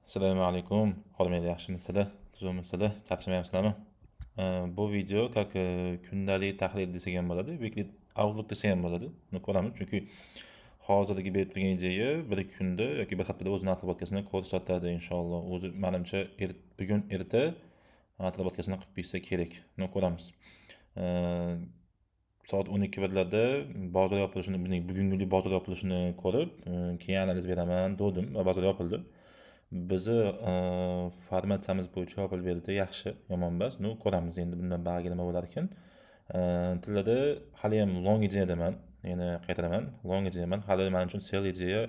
Assalomu alaykum. Hurmatli, yaxshimisizlar? Tuzukmisizlar? Charchamayapsizlarmi? Bu video как kundalik tahlil desak ham bo'ladi, weekly outlook desak ham bo'ladi. Buni ko'ramiz, chunki hozirgi berib turgan ideya bir kunda yoki bir haftada o'zini отработка sini ko'rsatadi inshaalloh. O'zi menimcha bugun erta отработка sini qilib bersa kerak. Buni ko'ramiz. Soat 12 birlarda bozor yopilishini, bugungi bozor yopilishini ko'rib, keyin analiz beraman dedim va bozor yopildi. Bizni formatsiyamiz bo'yicha yopilib berdi, yaxshi, yomon emas. Ну, ko'ramiz endi bundan buyog'iga nima bo'lar ekan. Tillada haliyam long ideyadaman, yana qaytaraman, long ideyaman. Hali man uchun sell ideya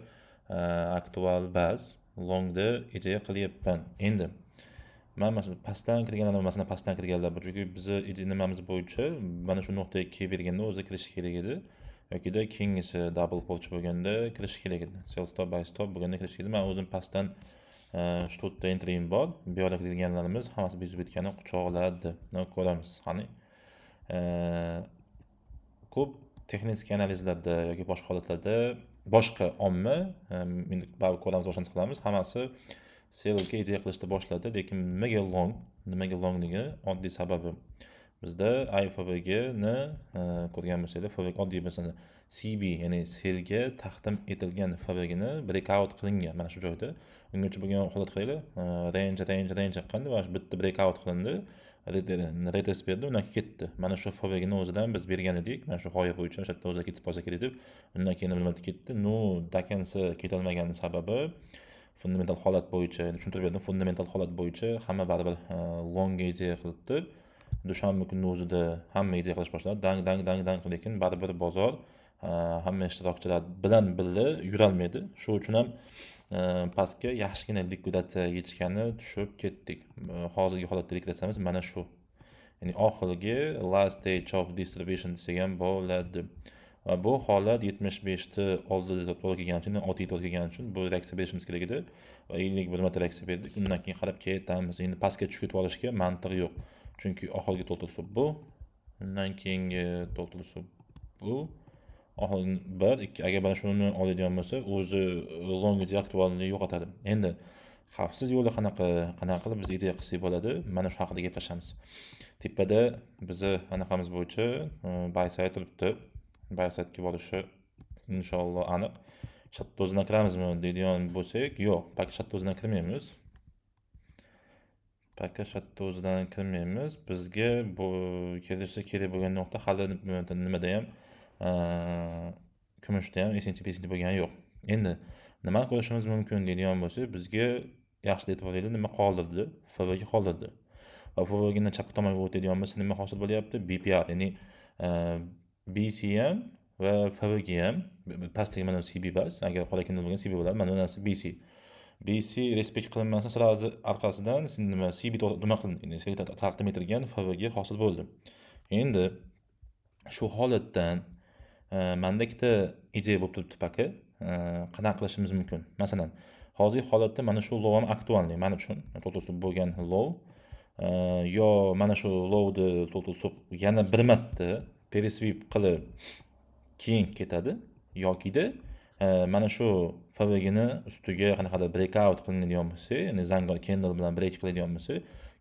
aktual emas. Longda ideya qilyapman. Endi man masalan pastdan kirganlar, masalan pastdan kirganlar bor, chunki bizni nimamiz bo'yicha mana shu nuqtaga kelib berganda o'zi kirishi kerak edi. Yokida keyingisi double porch bo'lganda kirishi kerak edi. Sell stop, buy stop bo'lganda kirish kerak edi. Man o'zim pastdan shu to'rtta entryim bor. Bu yoqda kirganlarimiz hammasi безубытка ni quchoqladi. Ko'ramiz. Qani. Ko'p texnik analizlarda yoki boshqa holatlarda boshqa omma, endi baribir ko'ramiz, boshlanib qilamiz, hammasi sellga ideya qilishni boshladi, lekin nimaga long? Nimaga longligi oddiy sababi bizda IFVGni ko'rgan bo'lsanglar, FVG oddiy, masalan, CB, ya'ni sellga taqdim etilgan FVGni breakout qilingan mana shu joyda. Ungacha bo'lgan holat qaranglar, range, range, range qildi va bitta breakout qilindi, retest berdi, undan keyin ketdi. Mana shu FVGni o'zidan biz bergan edik, mana shu g'oya bo'yicha o'sha yerda o'zi ketib qolsa kerak deb, undan keyin nima ketdi. Ну, до конца ketolmagani sababi fundamental holat bo'yicha tushuntirib berdim. Fundamental holat bo'yicha hamma baribir long ideya qilibdi. Dushanba kunni o'zida hamma ideya qilish boshladi, dang dang dang dang, lekin baribir bozor hamma ishtirokchilar bilan birga yurolmaydi. Shu uchun ham pastga yaxshigina likvidatsiya yechgani tushib ketdik. Hozirgi holatda likvidatsiyamiz mana shu, ya'ni oxirgi last stage of distribution desak ham bo'ladi. Va bu holat 75 ni oldida to'g'ri kelgani uchun, oltiga to'g'ri kelgani uchun bu reaksiya berishimiz kerak edi va 51 marta reaksiya berdik. Undan keyin qarab ketamiz. Endi pastga tushib ketib olishga mantiq yo'q, chunki oxirgi to'ldirsa bu, undan keyingi to'ldirsa bu oxirgi bir, ikki. Agar mana shuni oladigan bo'lsa, o'zi long актуальный yo'qotadi. Endi xavfsiz yo'li qanaqa, qanaqa qilib biz ideya qilsak bo'ladi, mana shu haqida gaplashamiz. Tepada bizni anaqamiz bo'yicha buy side turibdi. Buy sidega borishi inshaalloh aniq. Shatda o'zidan kiramizmi deydigan bo'lsak, yo'q, пока shatda o'zidan kirmaymiz, пока shatda o'zidan kirmaymiz. Bizga bu kelishi kerak bo'lgan nuqta hali nimada ham, kumushda ham SMT, PSMT bo'lgani yo'q. Endi nima ko'rishimiz mumkin deydigan bo'lsak, bizga yaxshi e'tibor berdi, nima qoldirdi? FVG qoldirdi va FVGni chapki tomonga o'tadigan bo'lsa, nima hosil bo'lyapti? BPR, ya'ni BC ham va FVG ham. Pastdagi mana CB emas, agar qora candle bo'lgan CB bo'ladi. Mana bu narsa BC. BC respekt qilinmasa, сразу orqasidan nima, CB nima qilindi, sizga taqdim etilgan FVG hosil bo'ldi. Endi shu holatdan manda ikkita ideya bo'lib turibdi пока, qanaqa qilishimiz mumkin. Masalan, hozirgi holatda mana shu low ham актуальный man uchun, to'ldirib bo'lgan low. Yo mana shu lowni to'ldirib yana bir marta пересвип qilib keyin ketadi, yokida mana shu FVGni ustiga qanaqadir breakout qilinadigan bo'lsa, ya'ni zangor candle bilan break qiladigan bo'lsa,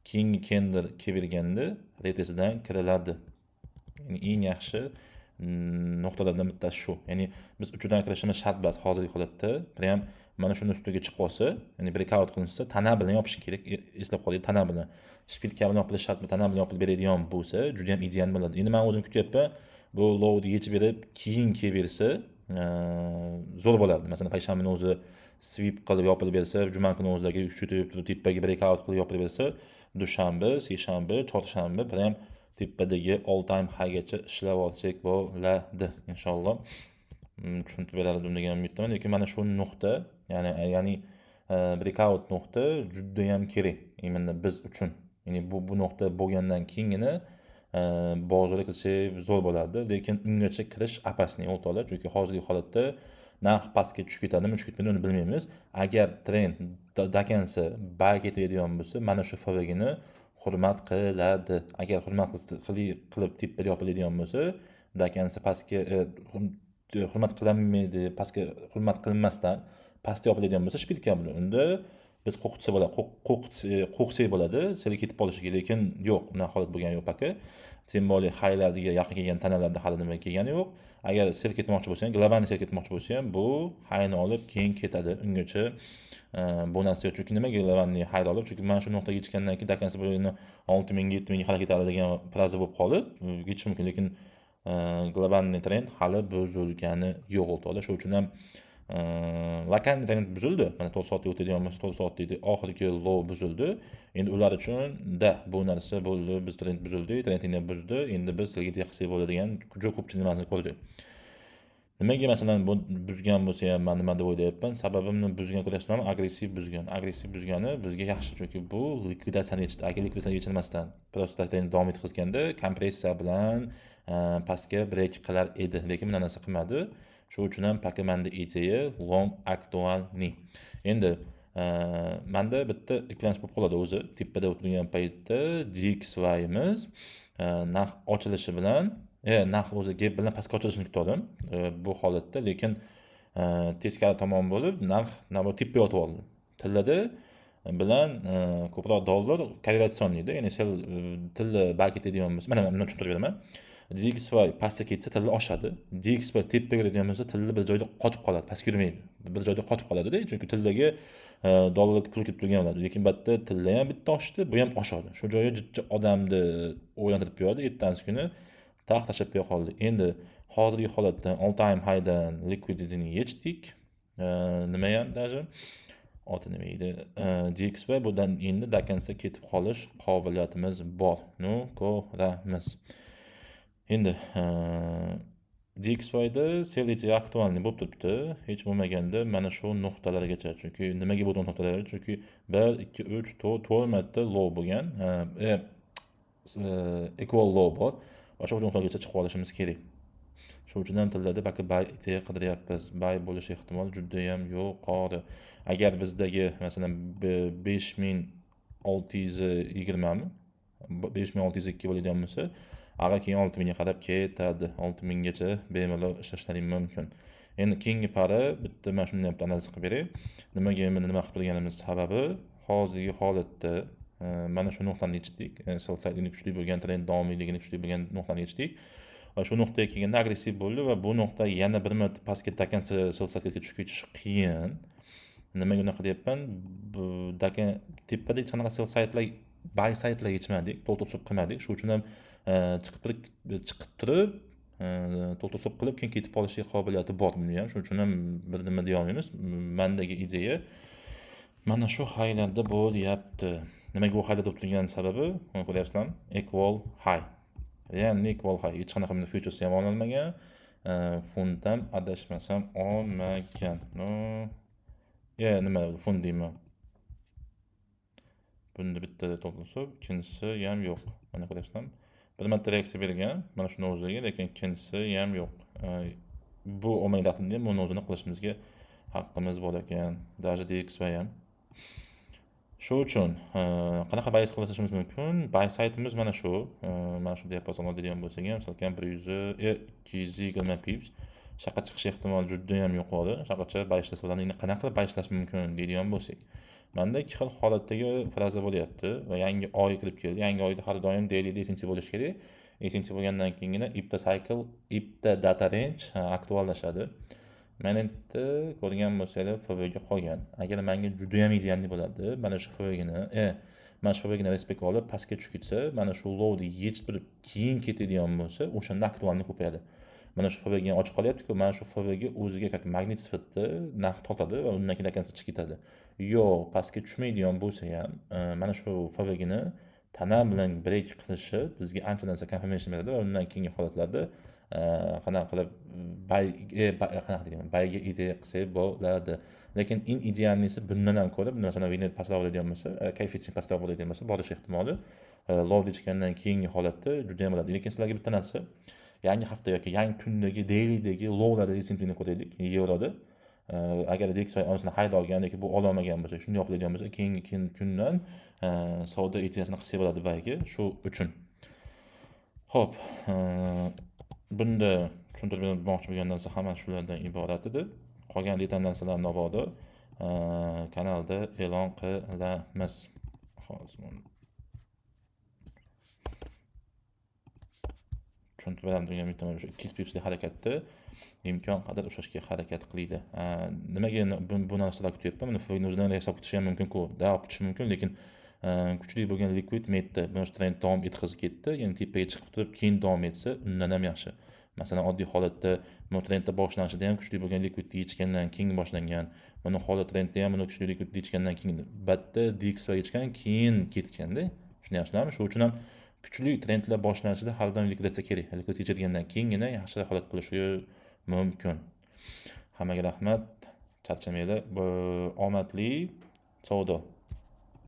keyingi candle kelib berganda retestidan kiriladi. Ya'ni eng yaxshi nuqtalardan bittasi shu. Ya'ni biz uchidan kirishimiz shart emas hozirgi holatda. Prям mana shuni ustiga chiqib olsa, ya'ni breakout qilinsa, tana bilan yopish kerak. Eslab qoling, tana bilan. Шпилька bilan yopilishi shart, tana bilan yopilib beradigan bo'lsa, juda ham ideal bo'ladi. Endi men o'zim kutyapman, bu lowni yechib berib, keyin kelib bersa, zo'r bo'lardi. Masalan, payshanbani o'zi sweep qilib yopilib bersa, juma kuni o'zidagi kuchaytirib turib tepaga breakout qilib yopilib bersa, dushanba, seshanba, chorshanba prям tepadagi all time highgacha ishlab olsak bo'ladi inshaalloh. Tushuntirib berardim degan umiddaman, lekin mana shu nuqta, ya'ni breakout nuqta judayam kerak именно biz uchun. Ya'ni bu nuqta bo'lgandan keyingina bozorga kirsak zo'r bo'lardi, lekin ungacha kirish опасный, o'rtoqlar, chunki hozirgi holatda narx pastga tushib ketadimi, tushib ketmaydimi, uni bilmaymiz. Agar trend до конца buy ketadigan bo'lsa, mana shu FVGni hurmat qiladi. Agar hurmat qilib tepada yopiladigan bo'lsa, до конца pastga hurmat qilolmaydi, pastga hurmat qilinmasdan pastga yopiladigan bo'lsa, шпилька bilan, unda Biz qo'rqitsa bo'ladi, qo'rqsak bo'ladi sellga ketib qolishiga, lekin yo'q, unaqa holat bo'lgani yo'q пока. Тем более highlarga yaqin kelgan tanalarda hali nima kelgani yo'q. Agar sell ketmoqchi bo'lsa ham, глобальный sell ketmoqchi bo'lsa ham, bu highni olib keyin ketadi. Ungacha bu narsa yo'q. Chunki nimaga глобальный highni olib? Chunki mana shu nuqtaga yetgandan keyin до конца buni 6000 ga, 7000 ga hali ketadi degan fraza bo'lib qolib ketishi mumkin, lekin глобальный trend hali buzilgani yo'q, o'rtoqlar. Shuning uchun ham локальный trend buzildi. Mana, 4 soatlik o'tadigan bo'lsa, 4 soatlik oxirgi low buzildi. Endi ular uchun da bu narsa bo'ldi, biz trend buzildi, trendni buzdi, endi biz sellga qilsak bo'ladi degan juda ko'pchilik nimasini ko'rdik. Nimaga, masalan, bu buzgan bo'lsa ham, man nima deb o'ylayapman? Sababini buzgan, ko'ryapsizlarmi? Agressiv buzgan. Agressiv buzgani bizga yaxshi, chunki bu likvidatsiyani yechdi. Agar likvidatsiyani yechilmasdan просто trend davom etkazganda, kompressiya bilan pastga break qilar edi, lekin bunaqa narsa qilmadi. Shuning uchun ham пока manda ideya long актуальный. Endi manda bitta ikkilanish bo'lib qoladi o'zi. Tepada o'tirgan paytda DXYmiz narx ochilishi bilan, narx o'zi gap bilan pastga ochilishini kutgandim bu holatda, lekin teskari tomon bo'lib, narx наоборот tepaga yotib oldi. Tillada bilan ko'proq dollar корреляционный da, ya'ni sell tilla buy ketadigan bo'lsa, mana bundan tushuntirib beraman. DXY pastga ketsa, tilla oshadi. DXY tepaga yuradigan bo'lsa, tilla bir joyda qotib qoladi, pastga yurmaydi. Bir joyda qotib qoladida, chunki tillaga dollar pul kirib turgan bo'ladi. Lekin bu yerda tilla ham bitta oshdi, bu ham oshadi. Shu joyi jicha odamni o'ylantirib qo'yadi. Ertasi kuni tax tashlab qo'ya qoldi. Endi hozirgi holatda all time highdan liquidityni yechdik. Nima ham, даже oti nima edi? DXY bundan endi до конца ketib qolish qobiliyatimiz bor. Ну, ko'ramiz. Endi DXYda sell ideya актуальный bo'lib turibdi. Hech bo'lmaganda mana shu nuqtalargacha. Chunki nimaga bu nuqtalarga? Chunki 1, 2, 3, 4, 4 marta low bo'lgan. Equal low bor. Va shu nuqtagacha chiqib olishimiz kerak. Shuning uchun ham tillada пока buy ideya qidiryapmiz. Buy bo'lishi ehtimoli judayam yuqori. Agar bizdagi, masalan, 5620 mi? 5602 bo'ladigan bo'lsa, ag'a keyin 6000 ga qarab ketadi. 6000 gacha bemalol ishlashlaring mumkin. Endi keyingi пара bitta mana shuni ham analiz qilib beray. Nimaga buni nima qilib turganimiz sababi, hozirgi holatda mana shu nuqtani yechdik. Sell side'ini kuchli bo'lgan trend davomiyligini kuchli bo'lgan nuqtani yechdik. Va shu nuqtaga kelganda agressiv bo'ldi va bu nuqta yana bir marta pastga до конца sell side'ga tushib ketishi qiyin. Nimaga unaqa deyapman? Bu tepada hech qanaqa sell side'lar, buy side'lar yechmadik, to'lto'sib qilmadik. Shuning uchun ham chiqib turib, to'lto'sib qilib, keyin ketib qolishiga qobiliyati bor buni ham. Shuning uchun ham bir nima deya olmaymiz. Mandagi ideya mana shu highlarda bo'lyapti. Nimaga u highlarda bo'lib turgani sababi, mana ko'ryapsizlarmi? Equal high. Ya'ni equal high. Hech qanaqa bunda futures ham olinmagan. Funt ham adashmasam olmagan. No. Ya, nima funt deyman. Bunda bitta to'lto'sib, ikkinchisi ham yo'q. Mana, ko'ryapsizlarmi? Bir marta reaksiya bergan mana shuni o'ziga, lekin ikkinchisi ham yo'q. Bu olmaydi ham, buni o'zini qilishimizga haqqimiz bor ekan. Даже DXY ham. Shu uchun qanaqa bias qilishimiz mumkin? Buy side'imiz mana shu. Mana shu diapazon oladigan bo'lsak ham, salkam 100, 220 pips. Shaqqa chiqish ehtimoli juda ham yuqori. Shaqacha buy ishlasa bo'ladi. Endi qanaqa qilib buy ishlash mumkin deydigan bo'lsak, manda ikki xil holatdagi fraza bo'lyapti va yangi oy kirib keldi. Yangi oyda har doim daily SMT bo'lishi kerak. SMT bo'lgandan keyingina IPTA cycle, IPTA data range aktuallashadi. Mana endi ko'rgan bo'lsanglar, FVG qolgan. Agar menga juda ham идеальный bo'ladi, mana shu FVGni, mana shu FVGni respekt olib pastga tushib ketsa, mana shu lowni yechib turib keyin ketadigan bo'lsa, o'shanda актуальный ko'payadi. Mana shu FVG ochiq qolyapti-ku, mana shu FVG o'ziga как magnit sifatida narx tortadi va undan keyin до chiqib ketadi. Yo'q, pastga tushmaydigan bo'lsa ham, mana shu FVGni tana bilan break qilishi bizga ancha narsa confirmation beradi va undan keyingi holatlarda qanaqa qilib buy, qanaqa deyman, buyga ideya qilsak bo'ladi. Lekin eng идеальный si bundan ham ko'ra, masalan, vinet pastroq bo'ladigan bo'lsa, koeffitsient pastroq bo'ladigan bo'lsa, borish ehtimoli lowni chiqqandan keyingi holatda juda ham bo'ladi. Lekin sizlarga bitta narsa, yangi hafta yoki yangi kundagi dailydagi lowlarda SMTni ko'raylik yevroda. Agar DXY masalan hayda olgan yoki bu ololmagan bo'lsa, shunday yopiladigan bo'lsa, keyingi kundan savdo ideyasini qilsak bo'ladi buyga shu uchun. Ho'p, bunda tushuntirib bermoqchi bo'lgan narsa hammasi shulardan iborat edi. Qolgan detal narsalar mabodo Kanalda e'lon qilamiz. Hozir tushuntirib beraman degan umiddaman. O'sha 200 pipslik harakatda imkon qadar ushlashga harakat qilinglar. Nimaga bu narsalar kutyapman? Buni FVGni o'zidan hisob kutishi ham mumkin-ku. Da, kutishi mumkin, lekin kuchli bo'lgan likvid metda buni trend davom etqizib ketdi. Ya'ni tepaga chiqib turib keyin davom etsa, undan ham yaxshi. Masalan, oddiy holatda bu trendda boshlanishida ham kuchli bo'lgan likvidni yechgandan keyin boshlangan. Buni holat trendda ham buni kuchli likvidni yechgandan keyin batta DXY yechgan, keyin ketganda. Tushunyapsizlarmi? Shuning uchun ham kuchli trendlar boshlanishida har doim likvidatsiya kerak. Likvidatsiya yechilgandan keyingina yaxshi holat bo'lishi mumkin. Hammaga rahmat. Charchamanglar. Omadli savdo.